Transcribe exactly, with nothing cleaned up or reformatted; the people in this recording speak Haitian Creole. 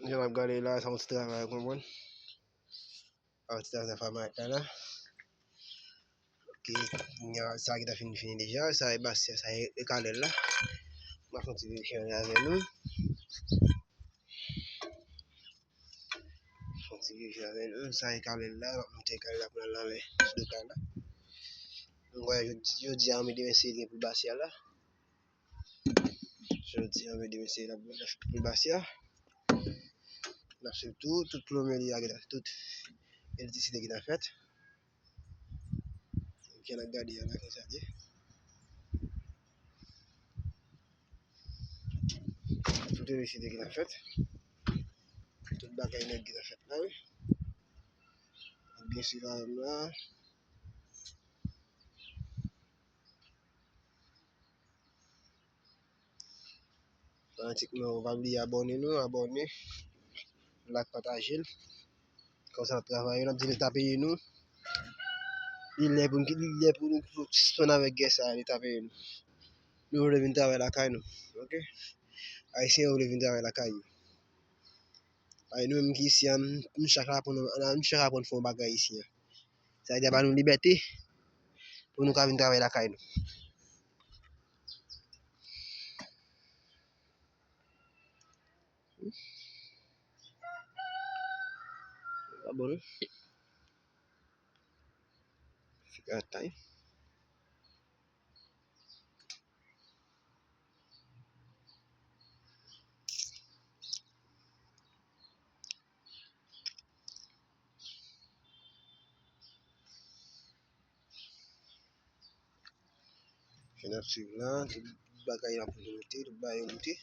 Jan n ap gade la, sa yon ti travay, ou konprann? Sa yon ti travay nan fòm la la. Ok, kounye a, sa ki ta fin fini deja, sa e basya, sa e, e kalèl la. M ap fè yon ti verifye avè nou. Fè yon ti verifye avè nou, sa e kalèl la, m ap monte kalèl la pou n al anlè sou do kalèl la. Nou wè jodi, jodi a, men demen se gen pou basya la. Jodi a, men demen se la pou, pou basya. N ap swiv tout, tout plomeri a, tout elektrisite ki ta fèt. Ok, n ap gade a la konsa di. Tout elektrisite ki ta fèt. Tout bagay nèt ki ta fèt la, wi. Byen swiv avè m la. Fanatik mwen, pa bliye abòne nou, abòne, like, pataje l. Konsa n ap travay, n ap di Leta peye nou. Li lè pou nou, li lè pou nou sispann avèk gè sa a, Leta peye nou. Nou vle vin travay lakay nou, ok? Ayisyen yo vle vin travay lakay yo. Ay, nou menm ki isi a, nou chak aprann, nou chak aprann fè yon bagay isi a. Sa vle di, ba nou libète pou nou ka vin travay lakay nou. Pa bon, non? Fik atay. Fè n ap swiv la, tout bagay la pou nou moute, tout bagay yo moute.